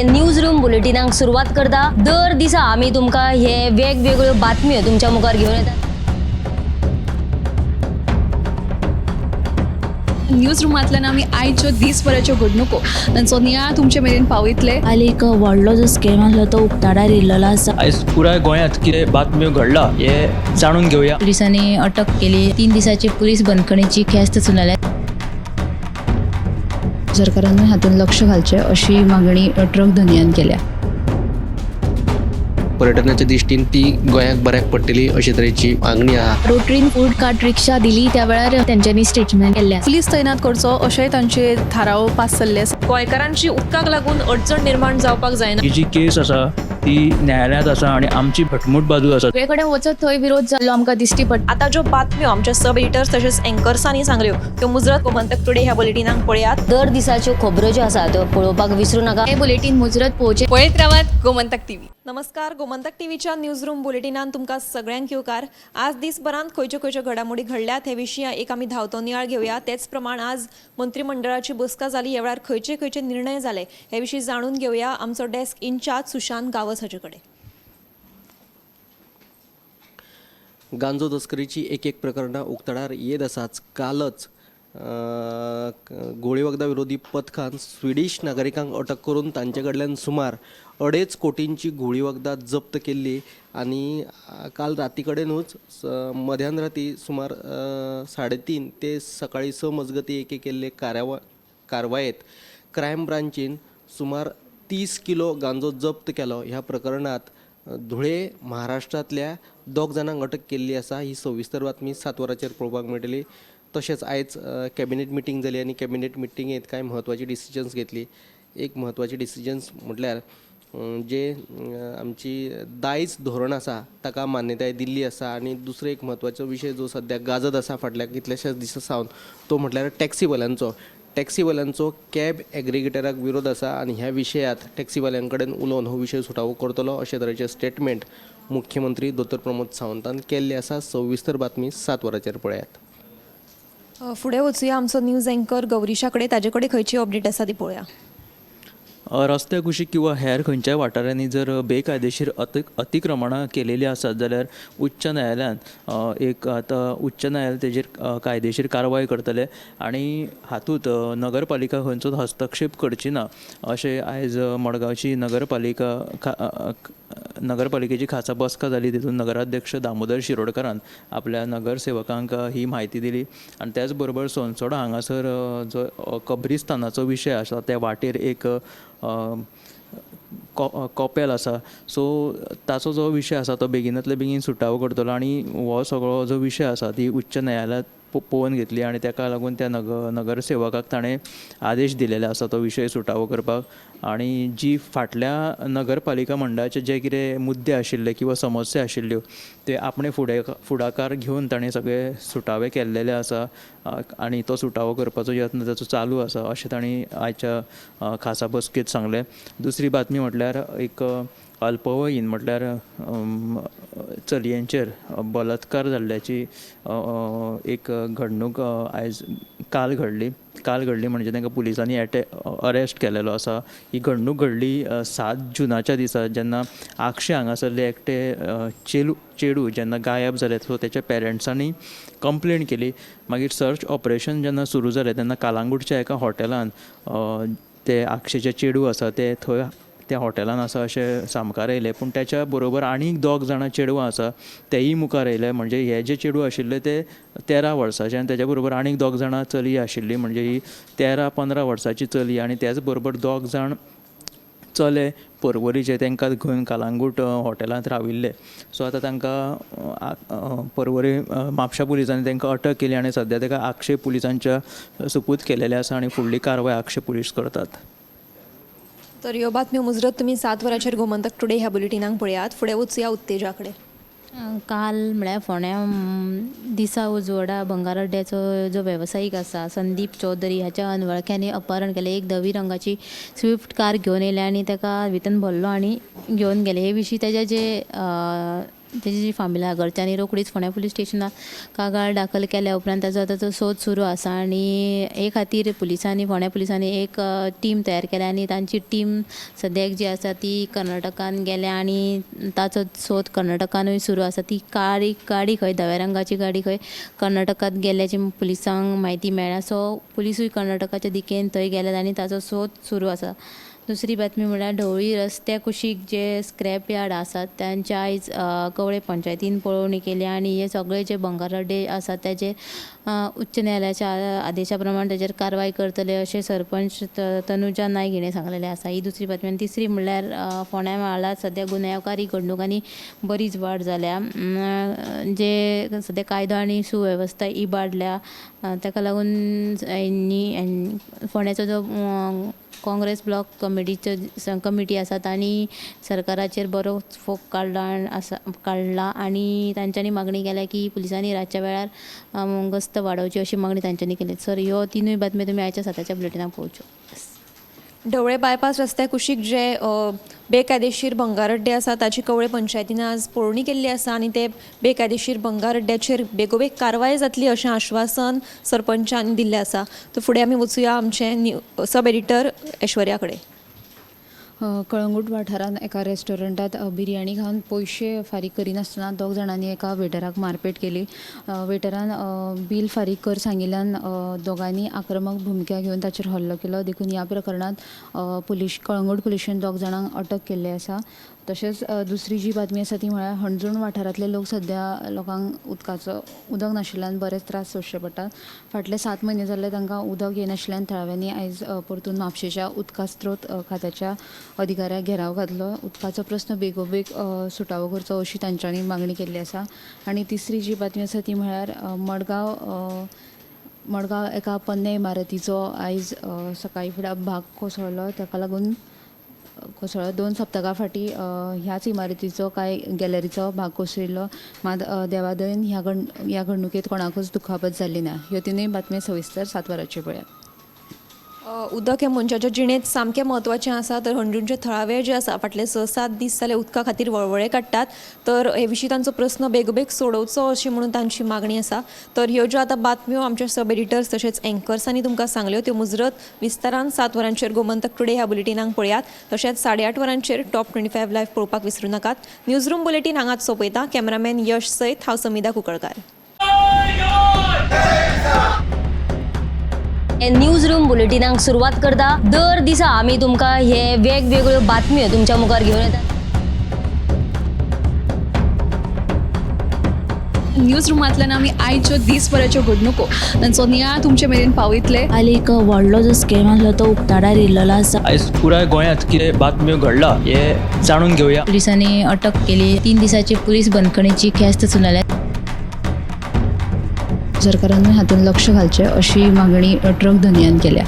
News room बुलेटिनाक सुरवात करता. दर दिसा आमी तुमकां हे वेगवेगळ्यो बातम्यो तुमच्या मुखार घेवन येतात. न्यूज रुमांतल्यान आमी आयच्यो दीसभराच्यो घडणुको तांचो नियाळ तुमचे मेरेन पावयतले. काल एक व्हडलो जो स्कॅम आसलो तो उक्ताडार येयल्लो आसा. आयज पुराय गोंयांत कितें बातम्यो घडला हे जाणून घेवया. पुलिसांनी अटक केली. 3 दिसाची पुलीस बंदखणीची ख्यास्त सुनायल्या. सरकारानूय हातूंत लक्ष घालचें अशी मागणी ट्रक धनयान केल्या. पर्यटनाच्या दृश्टीन ती गोंयाक बऱ्याक पडटली अशे तरेची मागणी आहा. रोटरीन फूड कार्ट रिक्षा दिली त्या वेळार तेंच्यांनी स्टेटमेंट केल्लें आसा. पुलीस तैनात करचो अशेंय तांचे थाराव पास जाल्ले आसा. गोंयकारांची उदकाक लागून अडचण निर्माण जावपाक जायना. ही जी केस आसा ती न्यायालयांत आसा आनी आमची घटमूट बाजू आसा. सगळे कडेन वचत थंय विरोध जाल्लो आमकां दिश्टी पडटा. आतां ज्यो बातम्यो आमच्या सब एडिटर्स तशेंच एंकर्सांनी सांगल्यो त्यो मुजरत गोमंतक टुडे ह्या बुलेटिनाक पळयात. दर दिसाच्यो खबरो ज्यो आसा त्यो पळोवपाक विसरू नाका. हें बुलेटीन मुजरत पळोवचें. पळयत रावात गोमंतक टीव्ही. नमस्कार, गोमंतक टीव्हीच्या न्यूज रूम बुलेटिनान तुमकां सगळ्यांक येवकार. आज दीसभरांत खंयच्यो खंयच्यो घडामोडी घडल्यात हे विशीं एक आमी धांवतो नियाळ घेवया. तेच प्रमाण आज मंत्रिमंडळाची बसका जाली, ह्या वेळार खंयचे खंयचे निर्णय जाले हे विशीं जाणून घेवया आमचो डेस्क इन्चार्ज सुशांत गांवस हाचे कडेन. गांजो तस्करीची एक एक प्रकरणां उक्ताडार येत आसाच. कालच गोळी वखदां विरोधी पथकान स्विडीश नागरिकांक अटक करून तांचे कडल्यान सुमार 2.5 कोटींची घुंवळी वखदां जप्त केल्ली आनी काल राती कडेनूच मध्यान राती सुमार 3:30 ते सकाळी 6 मजगती एके केल्ले कारवायेत क्रायम ब्रांचीन सुमार 30 किलो गांजो जप्त केलो. ह्या प्रकरणांत धुळे महाराष्ट्रांतल्या 2 जाणांक अटक केल्ली आसा. ही सविस्तर बातमी 7 वरांचेर पळोवपाक मेळटली. तशेंच आयज कॅबिनेट मिटींग जाली आनी कॅबिनेट मिटींगेंत कांय म्हत्वाची डिसिजन्स घेतली. एक म्हत्वाची डिसिजन्स म्हटल्यार जे आमची दायज धोरण आसा ताका मान्यताय दिल्ली आसा. आनी दुसरो एक म्हत्वाचो विशय जो सद्याक गाजत आसा फाटल्या कितल्याशाच दिसां सावन तो म्हटल्यार टॅक्सीवाल्यांचो. टॅक्सीवाल्यांचो कॅब एग्रिगेटराक विरोध आसा आनी ह्या विशयांत टॅक्सीवाल्यां कडेन उलोवन हो विशय सुटावो करतलो अशे तरेचें स्टेटमेंट मुख्यमंत्री दोतोर प्रमोद सावंतान केल्लें आसा. सविस्तर बातमी 7 वरांचेर पळयात. फुडें वचुया आमचो न्यूज एंकर गौरीशा कडेन, ताजे कडेन खंयची अपडेट आसा ती पळोवया. रस्त्या कुशीक किंवा हेर खंयच्याय वाठारांनी जर बेकायदेशीर अतिक्रमणां केलेलीं आसात जाल्यार उच्च न्यायालयान एक आतां उच्च न्यायालय तेजेर कायदेशीर कारवाय करतले आनी हातूंत नगरपालिका खंयचोच हस्तक्षेप करची ना अशें आयज मडगांवची नगरपालिका नगरपालिकेची खासा बसका जाली. तितून नगराध्यक्ष दामोदर शिरोडकारान आपल्या नगरसेवकांक ही म्हायती दिली. आनी त्याच बरोबर सोनसोडा हांगासर जो कब्रिस्तानाचो विशय आसा त्या वाटेर एक कॉपेल आसा, सो ताचो जो विशय आसा तो बेगिनातले बेगीन सुटावो करतलो आनी हो सगळो जो विशय आसा ती उच्च न्यायालयांत पळोवन घेतली आनी ताका लागून त्या नगरसेवकाक ताणें आदेश दिलेले आसा तो विशय सुटावो करपाक. आनी जी फाटल्या नगरपालिका मंडळाचे जे कितें मुद्दे आशिल्ले किंवा समस्या आशिल्ल्यो ते आपणे फुडाकार घेवन ताणें सगळे सुटावे केल्लेले आसा आनी तो सुटावो करपाचो यत्न ताचो चालू आसा अशें तांणी आयच्या खासा बसकेंत सांगलें. दुसरी बातमी म्हटल्यार एक अल्पवयीन म्हटल्यार चलयांचेर बलात्कार जाल्ल्याची एक घडणूक आयज काल घडली. काल घडली म्हणजे तांकां पुलिसांनी अरेस्ट केलेलो आसा. ही घडणूक घडली 7 जुनाच्या दिसा जेन्ना आगशे हांगासरले एकटे चेडू जेन्ना गायब जाले सो तेच्या पेरंट्सांनी कंप्लेन केली. मागीर सर्च ऑपरेशन जेन्ना सुरू जालें तेन्ना कालांगूटच्या एका हॉटेलान ते आगशेचे चेडू आसा ते थंय त्या हॉटेलान आसा अशें सामकार येयले. पूण त्याच्या बरोबर आनीक 2 जाणां चेडवां आसा तेयी मुखार येयले. म्हणजे हे जे चेडूं आशिल्ले ते 13 वर्साचे आनी तेच्या बरोबर आनीक 2 जाणां चली आशिल्ली, म्हणजे ही 13-15 वर्साची चली आनी त्याच बरोबर 2 जाण चले पर्वरीचे तांकां घेवन कालांगूट हॉटेलांत राविल्ले. सो आतां तांकां पर्वरी म्हापशा पुलिसांनी तांकां अटक केली आनी सद्या ताका आगशे पुलिसांच्या सुपूत केलेले आसा आनी फुडली कारवाय आगशे पुलीस करतात. तर ह्यो बातम्यो मुजरत तुमी 7 वरांचेर गोमंतक टुडे ह्या बुलेटिनाक पळयात. फुडें वचुया उत्तेजा कडेन. काल म्हळ्यार फोंड्या दिसा उजवाडा भंगार अड्ड्याचो जो वेवसायीक आसा संदीप चौधरी हाच्या अनवळख्यांनी अपहरण केलें. एक धवी रंगाची स्विफ्ट कार घेवन येयले आनी ताका भितर भरलो आनी घेवन गेले. हे विशीं तेजे जे तेजी जी फामिली आहा घरच्यांनी रोखडीच फोंड्या पुलीस स्टेशनार कागाळ दाखल केल्या उपरांत ताजो आतां तो सोद सुरू आसा आनी हे खातीर पुलिसांनी फोंड्या पुलिसांनी एक टीम तयार केल्या आनी तांची टीम सद्याक जी आसा ती कर्नाटकान गेल्या आनी ताचो सोद कर्नाटकानूय सुरू आसा. ती गाडी गाडी खंय धव्या रंगाची गाडी खंय कर्नाटकांत गेल्ल्याची पुलिसांक म्हायती मेळ्ळ्या. सो पुलिसूय कर्नाटकाच्या दिकेन थंय गेल्यात आनी ताचो सोद सुरू आसा. दुसरी बातमी म्हळ्यार ढवळी रस्त्या कुशीक जे स्क्रॅप यार्ड आसात तांचे आयज कवळे पंचायतीन पळोवणी केली आनी हे सगळे जे भंगार अड्डे आसात ताजे उच्च न्यायालयाच्या आदेशा प्रमाण ताजेर कारवाय करतले अशें सरपंच तनुजा नायक हिणें सांगलेलें आसा. ही दुसरी बातमी. आनी तिसरी म्हणल्यार फोंड्या म्हालांत सद्या गुन्यांवकारी घडणुकांनी बरीच वाड जाल्या. जे सद्या कायदो आनी सुवेवस्था इबाडल्या ताका लागून फोंड्याचो जो काँग्रेस ब्लॉक कमिटीचो कमिटी आसा तांणी सरकाराचेर बरोच फोग काडला आनी तांच्यांनी मागणी केल्या की पुलिसांनी रातच्या वेळार गस्त वाडोवची अशी मागणी तांच्यांनी केली. सर ह्यो तिनूय बातम्यो तुमी आयच्या साताच्या बुलेटिनाक पळोवच्यो. ढवळे बायपास रस्त्या कुशीक जे बेकायदेशीर भंगार अड्डे आसा ताची कवळे पंचायतीन आज पळोवणी केल्ली आसा आनी ते बेकायदेशीर भंगार अड्ड्याचेर बेगोबेग कारवाय जातली अशें आश्वासन सरपंचान दिल्लें आसा. तर फुडें आमी वचुया आमचे सब एडिटर ऐश्वर्या कडेन. कळंगूट वाठारांत एका रेस्टॉरंटात बिर्याणी खावन पयशे फारीक करिनासतना दोग जाणांनी एका वेटराक मारपेट केली. वेटरान बील फारीक कर सांगिल्ल्यान दोगांनी आक्रमक भुमिका घेवन ताचेर हल्लो केलो. देखून ह्या प्रकरणांत कळंगूट पुलिशेन दोग जाणांक अटक केल्ली आसा. तशेंच दुसरी जी बातमी आसा ती म्हळ्यार हणजूण वाठारांतले लोक सद्या लोकांक उदक नाशिल्ल्यान बरेच त्रास सोंसचे पडटात. फाटले 7 म्हयने जाल्ले तांकां उदक येनाशिल्ल्यान थळाव्यांनी आयज परतून म्हापशेच्या उदका स्त्रोत खात्याच्या अधिकाऱ्याक घेराव घातलो. उदकाचो प्रस्न बेगोबेग सुटावो करचो अशी तांच्यांनी मागणी केल्ली आसा. आनी तिसरी जी बातमी आसा ती म्हळ्यार मडगांव एका पोन्न्या इमारतीचो आयज सकाळी फुडें भाग कोसळ्ळो. ताका लागून कोसळ्ळो. 2 सप्तकां फाटीं ह्याच इमारतीचो कांय गॅलरीचो भाग कोसळिल्लो. मात देवादयेन ह्या घडणुकेंत कोणाकूच दुखापत जाल्ली ना. ह्यो तिनूय बातम्यो सविस्तर 7 वरांचेर पळयात. उदक हें मनशाच्या जिणेंत सामकें म्हत्वाचें आसा. तर हणजूणचे थळावे जे आसा फाटले 6-7 दीस जाले उदका खातीर वळवळे काडटात. तर हे विशीं तांचो प्रस्न बेगोबेग सोडोवचो अशी म्हणून तांची मागणी आसा. तर ह्यो ज्यो आतां बातम्यो आमच्या सब एडिटर्स तशेंच एंकर्सांनी तुमकां सांगल्यो त्यो मुजरत विस्तारान 7 वरांचेर गोमंतक टुडे ह्या बुलेटिनाक पळयात. तशेंच 8:30 वरांचेर टॉप 25 लायव्ह पळोवपाक विसरूं नाकात. न्यूज रूम बुलेटीन हांगाच सोंपयता. कॅमेरामॅन यश सयत हांव समिधा कुंकळकार. न्यूज रूम बुलेटिनाक सुरवात करता. दर दिसा आमी तुमकां हे वेगवेगळ्यो बातम्यो तुमच्या मुखार घेवन येतात. न्यूज रुमांतल्यान आमी आयच्यो दीसभराच्यो घडणुको तांचो नियाळ तुमचे मेरेन पावयतले. काल एक व्हडलो जो स्कॅम आसलो तो उक्ताडार येयल्लो आसा. आयज पुराय गोंयांत कितें बातम्यो घडला हे जाणून घेवया. पुलिसांनी अटक केली. 3 दिसाची पुलीस बंदखणीची ख्यास्त सुनायल्या. सरकारानूय हातूंत लक्ष घालचें अशी मागणी ट्रक धनयान केल्या.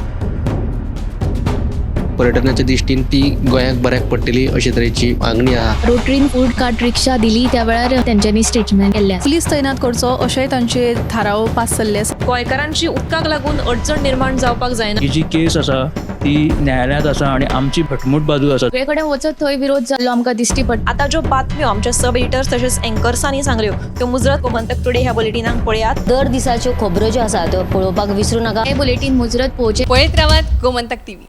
पर्यटनाच्या दृश्टीन ती गोंयाक बऱ्याक पडटली अशे तरेची मागणी आहा. रोटरीन फूड कार्ट रिक्षा दिली त्या वेळार तेंच्यांनी स्टेटमेंट केल्लें आसा. पुलीस तैनात करचो अशेंय तांचे थाराव पास जाल्ले आसा. गोंयकारांची उदकाक लागून अडचण निर्माण जावपाक जायना. ही जी केस आसा ती न्यायालयांत आसा आनी आमची घटमूट बाजू आसा. सगळे कडेन वचत थंय विरोध जाल्लो आमकां दिश्टी पडटा. आतां ज्यो बातम्यो आमच्या सब एडिटर्स तशेंच एंकर्सांनी सांगल्यो त्यो मुजरत गोमंतक टुडे ह्या बुलेटिनाक पळयात. दर दिसाच्यो खबरो ज्यो आसा त्यो पळोवपाक विसरूं नाका. हे बुलेटीन मुजरत पळोवचें. पळयत रावात गोमंतक टीव्ही.